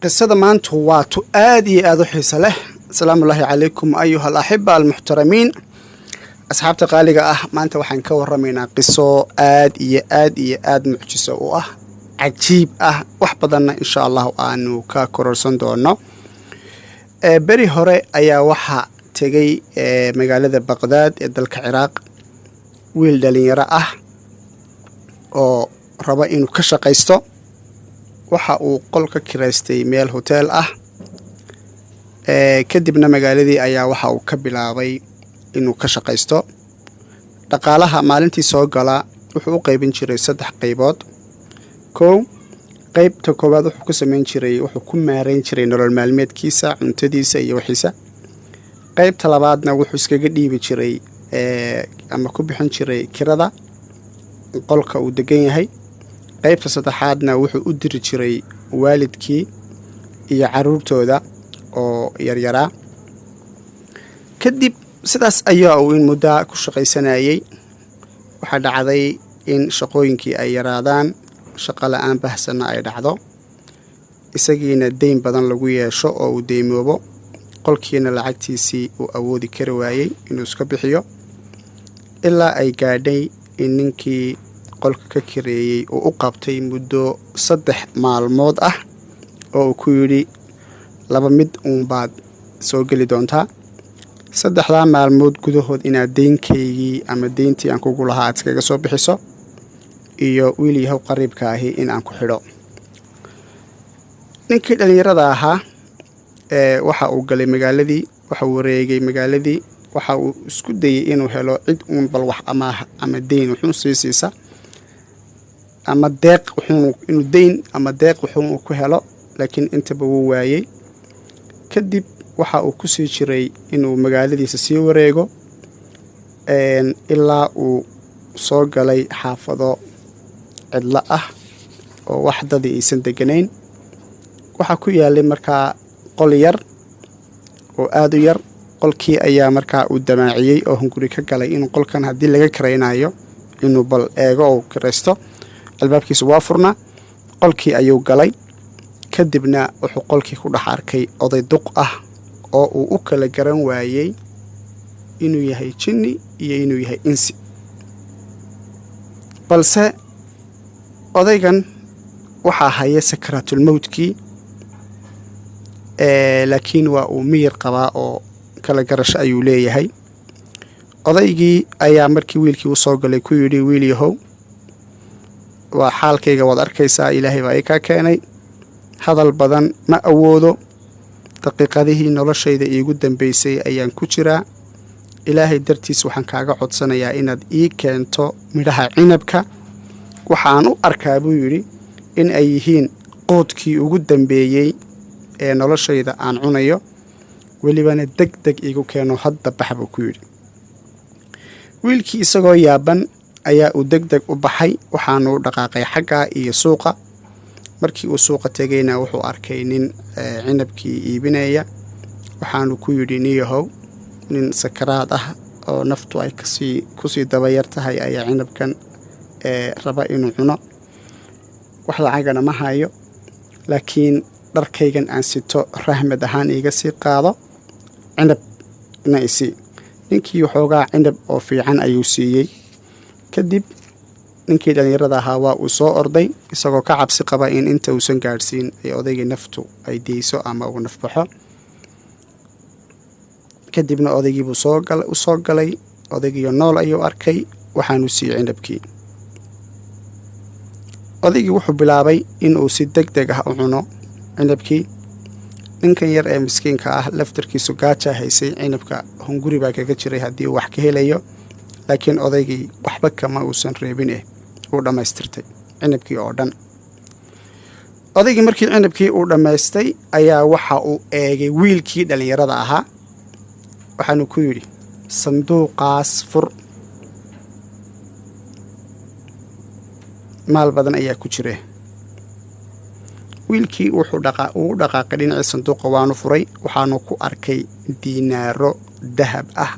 Qisada maantu waa tu aad iyo aada u xiiso leh. Asalaamu ullaahi calaykum, ayuha alaxiba almuxtaramiin, asxaabta qaaliga ah. Maanta waxaan ka waramaynaa qiso aad iyo aad iyo aad mucjiso u ah, cajiib ah, wax badanna insha Allahu aanu ka kororsan doono. Beri hore ayaa waxaa tegay magaalada Baqdaad ee dalka Ciraaq wiil dhalinyaro ah oo raba inuu ka shaqaysto. Waxa uu qol ka kiraystay meel hotel ah. Kadibna magaaladii ayaa waxa uu ka bilaabay inuu ka shaqaysto. Dhaqaalaha maalintii soo gala wuxuu u qaybin jiray saddex qaybood. Kow, qaybta koowaad wuxuu ku samayn jiray, wuxuu ku maareyn jiray nolol maalmeedkiisa, cuntadiisa iyo wixiisa. Qaybta labaadna wuxuu iskaga dhiibi jiray ama ku bixin jiray kirada qolka uu degan yahay. Qaybta saddexaadna wuxuu u diri jiray waalidkii iyo caruurtooda oo yaryaraa. Kadib sidaas ayaa uu in muddaa ku shaqaysanayey. Waxaa dhacday in shaqooyinkii ay yaraadaan, shaqo la-aan bahsanna ay dhacdo, isagiina deyn badan lagu yeesho oo uu deymoobo, qolkiina lacagtiisii uu awoodi kari waayey inuu iska bixiyo, ilaa ay gaadhay in ninkii qolka ka kireeyey uu u qabtay muddo 3 maalmood ah oo uu ku yidhi: "Laba mid uunbaad soo geli doontaa saddexdaa maalmood gudahood, inaad deynkaygii ama deyntii aan kugu lahaa aad iskaga soo bixiso, iyo wiil yahow qariibka ahi in aan ku xidho." Ninkii dhallinyarada ahaa ee waxa uu galay magaaladii, waxa uu wareegay magaaladii, waxa uu isku dayey inuu helo cid uun bal wax amaah ama deyn wuxuun sii siisa ama deeq wuxuun, inuu deyn ama deeq wuxuun ku helo, laakiin intaba wuu waayey. Kadib waxa uu ku sii jiray inuu magaaladiisa sii wareego ilaa uu soo galay xaafado cidlo ah oo wax dadii aysan deganayn. Waxaa ku yaalay markaa qol yar oo aada u yar. Qolkii ayaa markaa uu damaaciyey oo hunguri ka galay inuu qolkan haddii laga karaynayo inuu bal eego oo kiraysto. Albaabkiisu waa furnaa. Qolkii ayuu galay. Kadibna wuxuu qolkii ku dhex arkay oday duq ah oo uu u kala garan waayey inuu yahay jinni iyo inuu yahay insi. Balse odaygan waxaa haya sakaraatulmowtkii, laakiin waa uu miyir qabaa oo kala garasho ayuu leeyahay. Odaygii ayaa markii wiilkii u soo galay ku yidhi: "Wiil yahow, waa xaalkayga waad arkaysaa, Ilaahay baa ii kaa keenay, hadal badan ma awoodo, daqiiqadihii noloshayda iigu dambeysay ayaan ku jiraa. Ilaahay dartiis waxaan kaaga codsanayaa inaad ii keento midhaha cinabka. Waxaan u arkaa," buu yidhi, "in ay yihiin qoodkii ugu dambeeyey ee noloshayda aan cunayo. Welibana deg deg iigu keeno, hadda bax," buu ku yidhi. Wiilkii isagoo yaaban ayaa uu deg deg u baxay. Waxaanu u dhaqaaqay xaggaa iyo suuqa. Markii uu suuqa tegayna wuxuu arkay nin cinabkii iibinaya. Waxaanu ku yidhi: "Niyahow, nin sakaraad ah oo naftu ay kusii dabayar tahay ayaa cinabkan raba inuu cuno, wax lacagana ma hayo, laakiin dharkaygan aan sito rahmad ahaan iiga sii qaado, cinabna isii." Ninkii waxoogaa cinab oo fiican ayuu siiyey. Kadib ninkii dhallinyarada ahaa waa uu soo orday, isagoo ka cabsi qaba in inta uusan gaadhsiin ay odaygii naftu ay deyso ama uu nafbaxo. Kadibna odaygiibuu u soo galay. Odaygiiyo nool ayuu arkay. Waxaanu siiyey cinabkii. Odaygii wuxuu bilaabay inuu si deg deg ah u cuno cinabkii. Ninkan yar ee miskiinka ah laftarkiisu gaajaa haysay, cinabka hunguri baa kaga jiray haddii uu wax ka helayo, laakiin odaygii waxba kama uusan reebin uu dhammaystirtay cinabkii oo dhan. Odaygii markii cinabkii uu dhammaystay ayaa waxa uu eegay wiilkii dhallinyarada ahaa. Waxaanu ku yidhi: "Sanduuqaas fur, maal badan ayaa ku jira." Wiilkii wuxuu uu dhaqaaqay dhinacii sanduuqa, waanu furay. Waxaanu ku arkay diinaaro dahab ah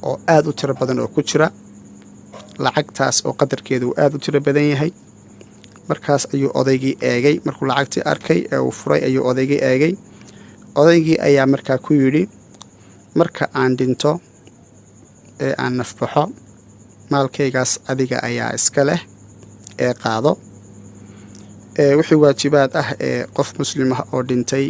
oo aada u tiro badan oo ku jira, lacagtaas oo qadarkeedu uu aada u tiro badan yahay. Markaas ayuu odaygii eegay. Markuu lacagtii arkay ee uu furay ayuu odaygii eegay. Odaygii ayaa markaa ku yidhi, marka aan dhinto ee aan nafbaxo, maalkaygaas adiga ayaa iska leh ee qaado. Wixii waajibaad ah ee qof muslim ah oo dhintay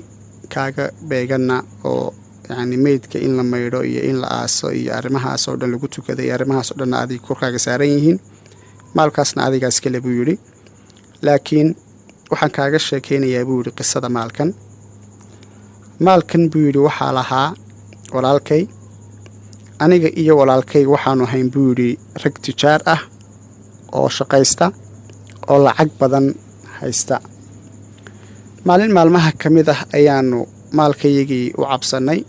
kaaga beeganna, oo yacni meydka in la maydho iyo in la aaso iyo arrimahaas oo dhan lagu tukaday iyo arrimahaas oo dhanna adiga korkaaga saaran yihiin, maalkaasna adigaa iskale, buu yidhi. Laakiin waxaan kaaga sheekaynayaa, buu yidhi, qisada maalkan. Maalkan, buu yidhi, waxaa lahaa walaalkay. Aniga iyo walaalkay waxaanu ahayn, buu yidhi, rag tijaar ah oo shaqaysta oo lacag badan haysta. Maalin maalmaha ka mid ah ayaanu maalkayagii u cabsannay.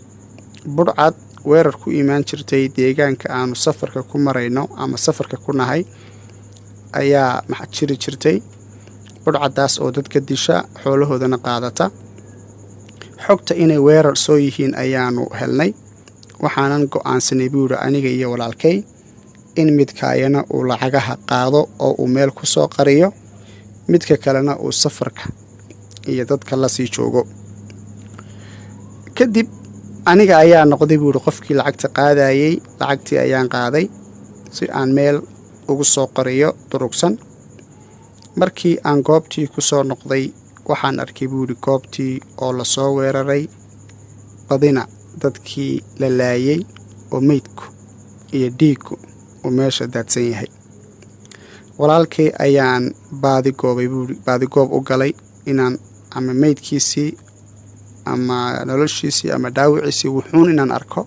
Budhcad weerar ku imaan jirtay deegaanka aanu safarka ku marayno ama safarka ku nahay ayaa jiri jirtay, budhcaddaas oo dadka disha, xoolahoodana qaadata. Xogta inay weerar soo yihiin ayaanu helnay. Waxaanan go'aansanay, buu yidhi, aniga iyo walaalkay in midkaayana uu lacagaha qaado oo uu meel ku soo qariyo, midka kalena uu safarka iyo dadka lasii joogo. Kadib aniga ayaa noqday, buu yidhi, qofkii lacagta qaadayey. Lacagtii ayaan qaaday si aan meel ugu soo qariyo durugsan. Markii aan goobtii ku soo noqday, waxaan arkay, buu yidhi, goobtii oo lasoo weeraray, badina dadkii la laayay oo meydku iyo dhiiggu uu meesha daadsan yahay. Walaalkay ayaan baadigoobay, buuhi, baadigoob u galay inaan ama meydkiisii ama noloshiisii ama dhaawiciisii wuxuun inaan arko.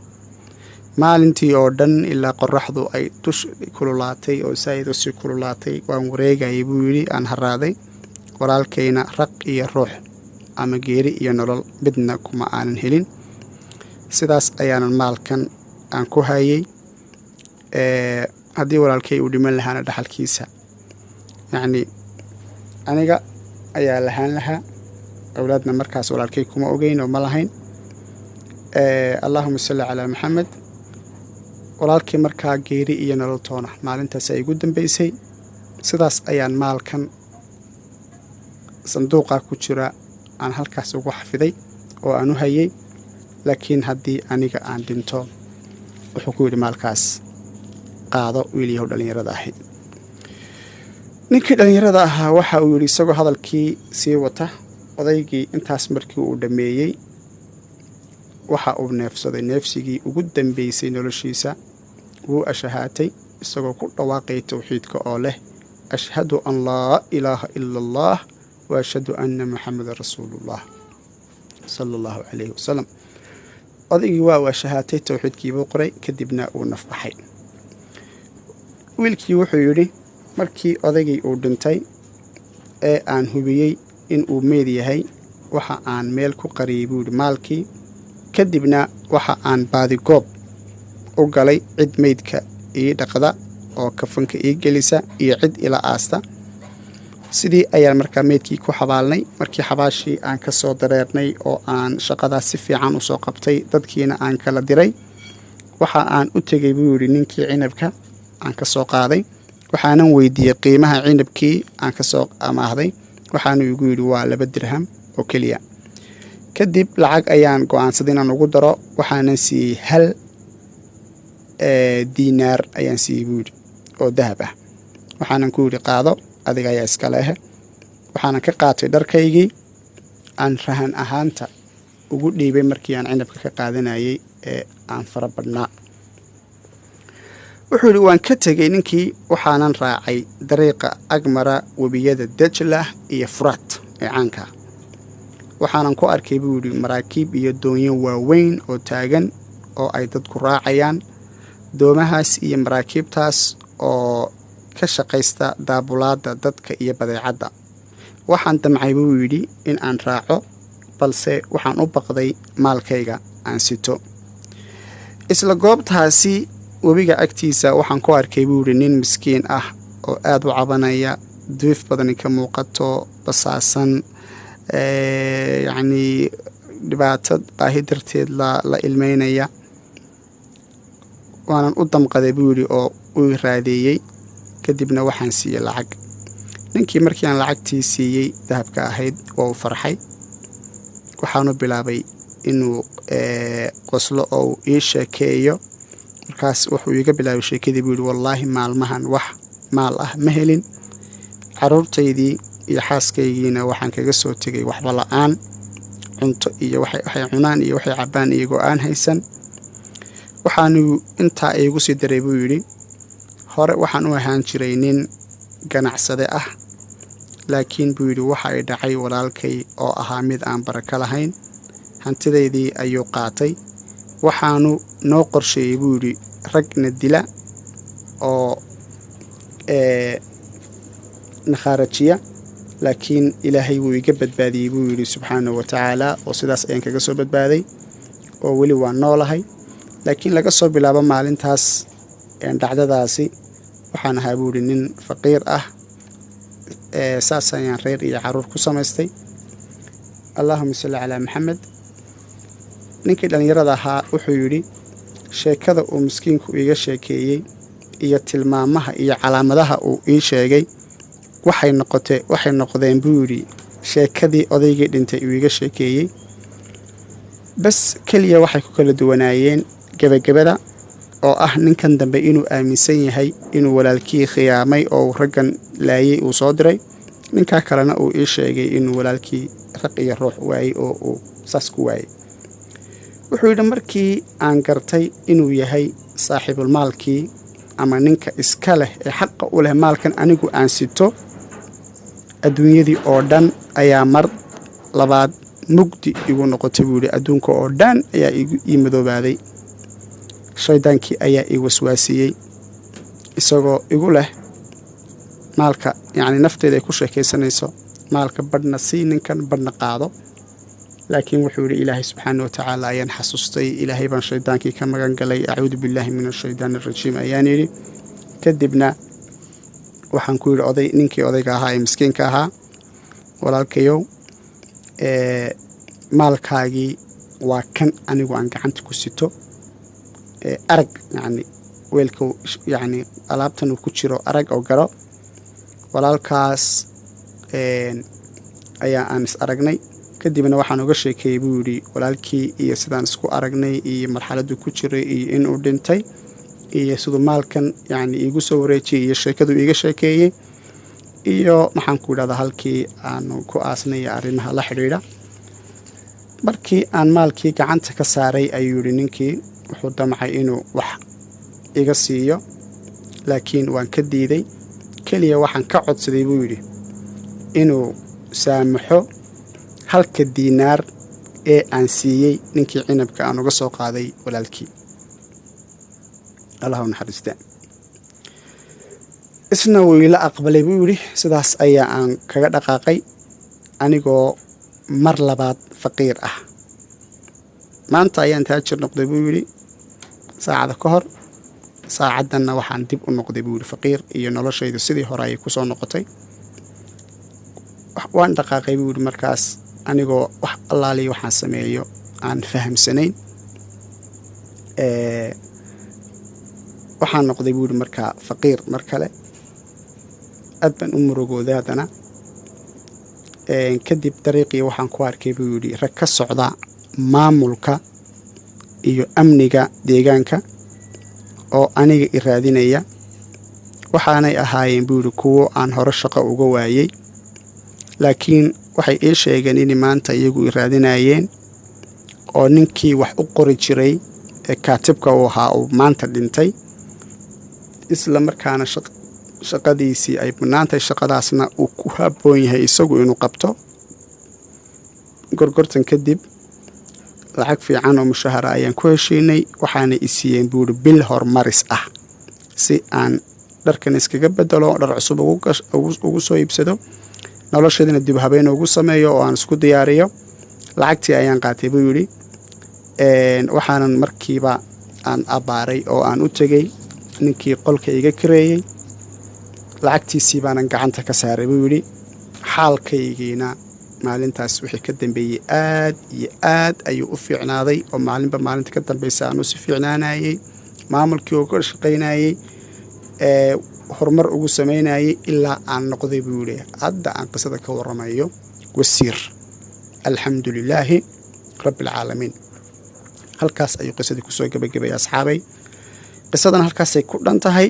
Maalintii oo dhan ilaa qoraxdu ay dush kululaatay oo saa'id usii kululaatay waan wareegayay, buu yidhi, aan haraaday. Walaalkayna raq iyo ruux ama geeri iyo nolol midna kuma aanan helin. Sidaas ayaanan maalkan aan ku hayay. Haddii walaalkay uu dhiman lahaana, dhaxalkiisa yacni aniga ayaa lahaan lahaa. Awlaadna markaas walaalkay kuma ogeyn oo ma lahayn. Allahuma salli calaa Maxamed. Walaalkii markaa geeri iyo nolol toona maalintaas ay igu dambeysay. Sidaas ayaan maalkan sanduuqa ku jira aan halkaas ugu xafiday oo aan u hayay. Laakiin haddii aniga aan dhinto, wuxuu ku yidhi, maalkaas qaado, wiilyahow dhallinyarada ahi. Ninkii dhallinyarada ahaa waxa uu yidhi, isagoo hadalkii sii wata, odaygii intaas markii uu dhammeeyey, waxa uu neefsaday neefsigii ugu dambeysay noloshiisa. Wuu ashahaatay isagoo ku dhawaaqay towxiidka oo leh, "Ashhadu an laa ilaaha ila Allah wa ashhadu anna Muxamedan rasuulullah," sala Allahu calayhi wasalam. Odaygii waa uu ashahaatay, towxiidkiibuu qoray, kadibna uu nafbaxay. Wiilkii wuxuu yidhi, markii odaygii uu dhintay ee aan hubiyey in uu meyd yahay, waxa aan meel ku qariyey, buu yidhi, maalkii. Kadibna waxa aan baadigoob u galay cid meydka ii dhaqda oo kafanka ii gelisa iyo cid ila aasta. Sidii ayaan markaa meydkii ku xabaalnay. Markii xabaashii aan ka soo dareernay oo aan shaqadaas si fiican usoo qabtay, dadkiina aan kala diray, waxa aan u tegey, buu yidhi, ninkii cinabka aan ka soo qaaday. Waxaanan weydiiyey qiimaha cinabkii aan ka soo amaahday. Waxaanu igu yidhi waa 2 dirham oo keliya. Kadib lacag ayaan go-aansaday inaan ugu daro. Waxaanan siiyey hal diinaar ayaan siiyey, buu yidhi, oo dahab ah. Waxaanan ku yidhi, qaado, adiga ayaa iska lehe. Waxaanan ka qaatay dharkaygii aan rahan ahaanta ugu dhiibay markii aan cinabka ka qaadanayay ee aan fara badhnaa. Wuxuu yidhi, waan ka tegey ninkii, waxaanan raacay dariiqa agmara webiyada Dajlah iyo Furaat ee caanka. Waxaanan ku arkay, buu yidhi, maraakiib iyo doonyo waaweyn oo taagan oo ay dadku raacayaan, doomahaas iyo maraakiibtaas oo ka shaqaysta daabulaadda dadka iyo badeecadda. Waxaan damcay, buu yidhi, in aan raaco, balse waxaan u baqday maalkayga aan sito. Isla goobtaasi webiga agtiisa waxaan ku arkay, buu yidhi, nin miskiin ah oo aada u cabanaya, duif badani ka muuqato, basaasan, yacnii dhibaato baahi darteed la ilmeynaya. Waanan u damqaday, buu yidhi, oo uu raadeeyey. Kadibna waxaan siiyey lacag. Ninkii markii aan lacagtii siiyey dahabka ahayd waa uu farxay, waxaanu bilaabay inuu qoslo oo uu ii sheekeeyo. Markaas wuxuu iiga bilaabay sheekadii, buu yidhi: "Wallaahi maalmahan wax maal ah ma helin, caruurtaydii iyo xaaskaygiina waxaan kaga soo tegay waxba la-aan, cunto iyo waxay cunaan iyo waxay cabbaan iyagoo aan haysan." Waxaanu intaa iigu sii daray, buu yidhi, "Hore waxaan u ahaan jiray nin ganacsade ah, laakiin," buu yidhi, "waxa ay dhacay walaalkay oo ahaa mid aan barako lahayn, hantidaydii ayuu qaatay, waxaanu noo qorsheeyey," buu yidhi, "ragna dila oo na khaarajiya, laakiin Ilaahay wuu iga badbaadiyey," buu yidhi, "subxaanahu wa tacaala, oo sidaas ayaan kaga soo badbaaday oo weli waan noolahay. Laakiin laga soo bilaabo maalintaas dhacdadaasi waxaan ahaa," buu yidhi, "nin faqiir ah, saas ayaan reer iyo caruur ku samaystay." Allahuma salli calaa Maxamed. Ninkii dhallinyarada ahaa wuxuu yidhi, sheekada uu miskiinku iiga sheekeeyey iyo tilmaamaha iyo calaamadaha uu ii sheegay waxay noqdeen, buu yidhi, sheekadii odaygii dhintay uu iiga sheekeeyey. Bas keliya waxay ku kala duwanaayeen gebagabada, oo ah ninkan dambe inuu aaminsan yahay inuu walaalkii khiyaamay oo uu raggan laayey uu soo diray, ninkaa kalena uu ii sheegay inuu walaalkii raq iyo ruux waayey oo uu saas ku waayey. Wuxuu yidhi, markii aan gartay inuu yahay saaxiibulmaalkii ama ninka iska leh ee xaqa u leh maalkan anigu aan sito, adduunyadii oo dhan ayaa mar labaad mugdi igu noqotay, buu yidhi. Adduunka oo dhan ayaa ii madoobaaday. Shaydaankii ayaa ii waswaasiyey, isagoo igu leh maalka, yacni nafteeda ay ku sheekaysanayso, maalka badhna sii ninkan, badhna qaado. Laakiin wuxuu yidhi, Ilaahay subxaana wa tacaala ayaan xasuustay, Ilaahay baan shaydaankii ka magan galay. "Acuudu billaahi min ashaydaani arajiim," ayaan yidhi. Kadibna waxaan ku yidhi oday, ninkii odayga ahaa ee miskiinka ahaa, "Walaalkayow, maalkaagii waa kan anigu aan gacanta ku sito, arag, yacni weelka, yacni alaabtan uu ku jiro arag oo garo." Walaalkaas ayaa aan is aragnay. Kadibna waxaan uga sheekeeyey, buu yidhi, walaalkii iyo sidaan isku aragnay iyo marxaladuu ku jiray iyo inuu dhintay iyo siduu maalkan yacni iigu soo wareejiyey iyo sheekaduu iiga sheekeeyey iyo, maxaan ku idhahdaa, halkii aanu ku aasnay iyo arrimaha la xidhiidha. Markii aan maalkii gacanta ka saaray, ayuu yidhi, ninkii wuxuu damcay inuu wax iga siiyo, laakiin waan ka diiday. Keliya waxaan ka codsaday, buu yidhi, inuu saamaxo halka diinaar ee aan siiyey ninkii cinabka aan uga soo qaaday walaalkii. Allah u naxariista. Isna wuu ila aqbalay, buu yidhi. Sidaas ayaa aan kaga dhaqaaqay anigoo mar labaad faqiir ah. Maanta ayaan taajir noqday, buu yidhi, saacada ka hor. Saacaddanna waxaan dib u noqday, buu yidhi, faqiir, iyo noloshaydu sidii hore ayay kusoo noqotay. Waan dhaqaaqay, buu yidhi, markaas anigoo wax allaaliya waxaan sameeyo aan fahamsanayn. Waxaan noqday, buu yidhi, markaa faqiir mar kale. Aad baan u murugooday haddana. Kadib dariiqii waxaan ku arkay, buu yidhi, rag ka socda maamulka iyo amniga deegaanka oo aniga i raadinaya. Waxaanay ahaayeen, buu yidhi, kuwo aan hore shaqo uga waayey, laakiin waxay ii sheegeen inay maanta iyagu i raadinayeen oo ninkii wax u qori jiray ee kaatibka uu ahaa uu maanta dhintay, isla markaana shaqadiisii ay bannaantahay, shaqadaasna uu ku habboon yahay isagu inuu qabto. Gorgortan kadib lacag fiican oo mushahara ayaan ku heshiinay. Waxaana i siiyeen, buu yidhi, bil horumaris ah si aan dharkan iskaga bedelo, dhar cusub ugu soo iibsado, nolosheedana dib habeen ugu sameeyo oo aan isku diyaariyo. Lacagtii ayaan qaatay, buu yidhi, waxaanan markiiba aan abbaaray oo aan u tegey ninkii qolka iga kareeyey. Lacagtiisii baanan gacanta ka saaray, buu yidhi. Xaalkaygiina maalintaas wixii ka dambeeyey aad iyo aad ayuu u fiicnaaday, oo maalinba maalinta ka dambeysa aan usi fiicnaanayey, maamulkii oo ka shaqaynayey. horumar ugu samaynayay ilaa aan noqday, buu yidhi, hadda aan qisada ka warramayo, wasiir. Alxamdu lilaahi rabbi alcaalamiin. Halkaas ayuu qisadii kusoo gebagabaya, asxaabay. Qisadan halkaasay ku dhan tahay.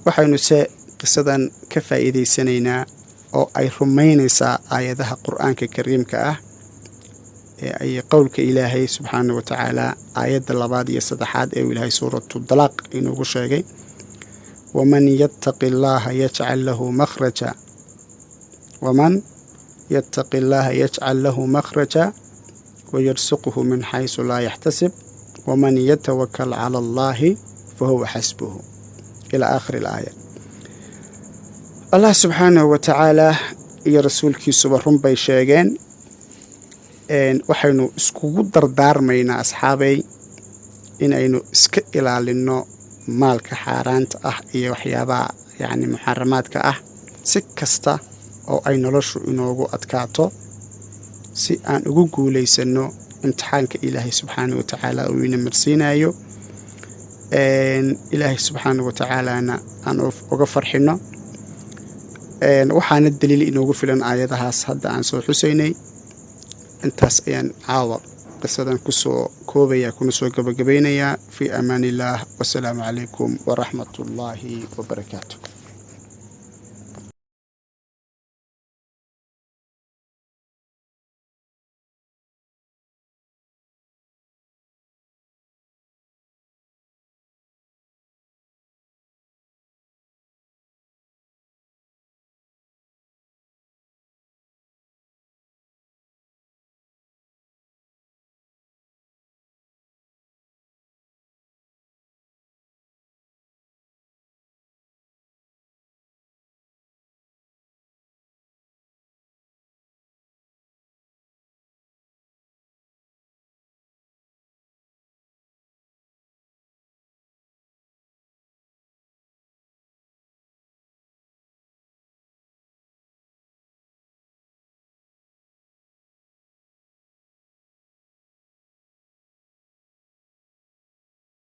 Waxaynu se qisadan ka faa'iidaysanaynaa oo ay rumaynaysaa aayadaha Qur-aanka Kariimka ah ee ay qowlka Ilaahay subxaana wa tacaala, aayadda labaad iyo saddexaad ee uu Ilaahay Suuratu Dalaaq inoogu sheegay: "Waman yattaqi Allaaha yajcal lahu makhraja, waman yattaqi Allaaha yajcal lahu makhraja wayarsuqhu min xaysu laa yaxtasib, waman yatawakal cala Allaahi fahuwa xasbuhu", ilaa aakhiri alaaya. Allah subxaanahu wa tacaala iyo rasuulkiisuba run bay sheegeen. Waxaynu iskugu dardaarmaynaa, asxaabay, inaynu iska ilaalinno maalka xaaraanta ah iyo waxyaabaha yacni muxaramaadka ah, si kasta oo ay noloshu inoogu adkaato, si aan ugu guulaysanno imtixaanka Ilaahay subxaana wa tacaala uu ina marsiinayo, Ilaahay subxaana wa tacaalaana aan uga farxinno. Waxaana daliil inoogu filan aayadahaas hadda aan soo xusaynay. Intaas ayaan caawa qisadan kusoo koobaya kuna soo gabagabaynayaa. Fii amaan Illaah, wasalaamu calaykum waraxmat ullaahi wabarakaatu.